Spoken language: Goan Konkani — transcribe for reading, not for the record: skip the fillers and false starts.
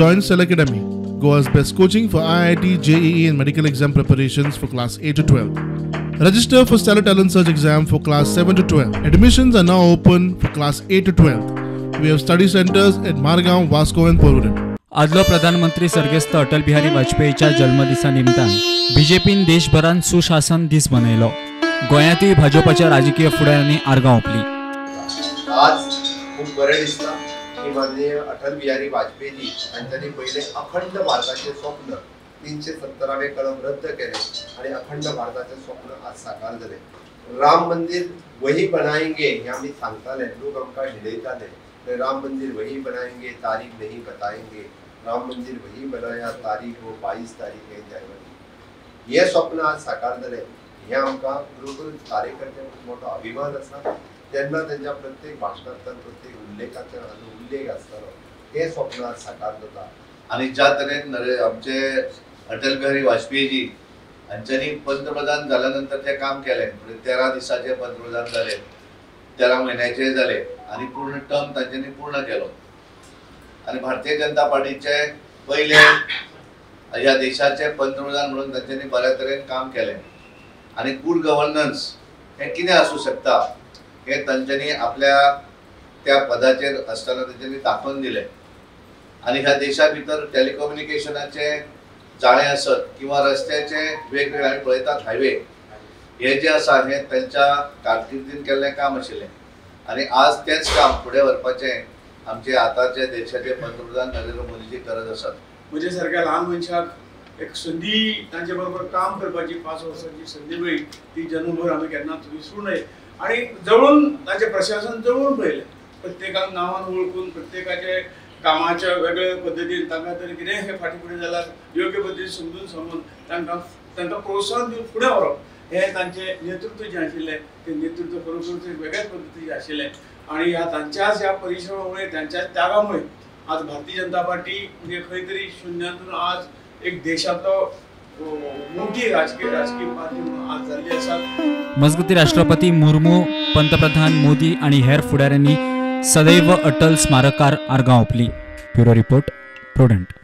Join Stellar Academy, Goa's best coaching for IIT, JEE and medical exam preparations for class 8 to 12. Register for Stellar Talent Search exam for class 7 to 12. Admissions are now open for class 8 to 12. We have study centers at Margao, Vasco and Porvorim. आदलो प्रधानमंत्री सर्गेस्त अटल बिहारी वाजपेयीच्या जल्मदिसा निमतान बीजेपीन देशभरान सुशासन दीस मनयलो. गोंयांतूय भाजपाच्या राजकीय फुडाऱ्यांनी आर्गां ओंपली. आज खूब बरें दिसता की माननीय अटल बिहारी वाजपेयी हांच्यांनी पयलें अखंड भारताचें स्वप्न 370वें कलम रद्द केलें आनी अखंड भारताचें स्वप्न आज साकार जालें. राम मंदिर वही बनाएंगे हें आमी सांगताले, लोक आमकां हिडयताले. राम मंदिर वही बनाएंगे, तारीख नहीं बताएंगे. राम मंदिर वही बनाया, तारीख वो 22 तारीख है जनवरी. हें स्वप्न आज साकार जालें. हें आमकां बरोबर कार्यकर्त्यांक मोठो अभिमान आसा. तेन्ना तेंच्या प्रत्येक भाशणांतल्यान, प्रत्येक उल्लेखांतल्यान हाजो उल्लेख आसतालो. तें स्वप्न आज साकार जाता. आनी ज्या तरेन आमचे अटल बिहारी वाजपेयीजी हांच्यांनी पंतप्रधान जाल्या नंतर तें काम केलें, म्हणजे 13 दिसाचे पंतप्रधान जाले, 13 म्हयन्याचे जाले आनी पूर्ण टर्म तांच्यांनी पूर्ण केलो. आनी भारतीय जनता पार्टीचे पयले ह्या देशाचे पंतप्रधान म्हणून तांच्यांनी बऱ्या तरेन काम केलें. आनी गुड गव्हर्नन्स हें कितें आसूं शकता हें तांच्यांनी आपल्या त्या पदाचेर आसतना तांच्यांनी दाखोवन दिलें. आनी ह्या देशा भितर टेलिकम्युनिकेशनाचें जाळें आसत किंवा रस्त्याचे वेगवेगळे आमी पळयतात हायवे, हे जे आसा हें तांच्या कारकिर्दीन केल्लें काम आशिल्लें. आनी आज तेंच काम फुडें व्हरपाचें आमचे आतांचे देशाचे पंतप्रधान नरेंद्र मोदीची गरज आसात. म्हजे सारक्या ल्हान मनशाक एक संदी तांचे बरोबर काम करपाची 5 वर्सांची संदी मेळ्ळी, ती जन्मभर आमी केन्नाच विसरूं नये. आनी जवळून ताचें प्रशासन जवळून पळयलें, प्रत्येकाक नांवान वळखून प्रत्येकाचे कामाच्या वेगळे पद्दतीन तांकां तरी कितें हे फाटीं फुडें जाल्यार योग्य पद्दतीन समजून सांगून तांकां तांकां प्रोत्साहन दिवन फुडें व्हरप हें तांचें नेतृत्व जें आशिल्लें तें नेतृत्व खरोखरच एक वेगळ्याच पद्दतीचें आशिल्लें. आनी ह्या तांच्याच ह्या परिश्रमामुळे, तांच्याच त्यागामुळे आज भारतीय जनता पार्टी म्हणजे खंय तरी शुन्यांतून आज एक देशांतलो मोठी राजकीय पार्टी म्हणून आज जाल्ली आसा. मजगती राष्ट्रपती मुर्मू, पंतप्रधान मोदी आनी हेर फुडाऱ्यांनी सदैव अटल स्मारकार आर्गां ओंपली. Bureau report, Prudent.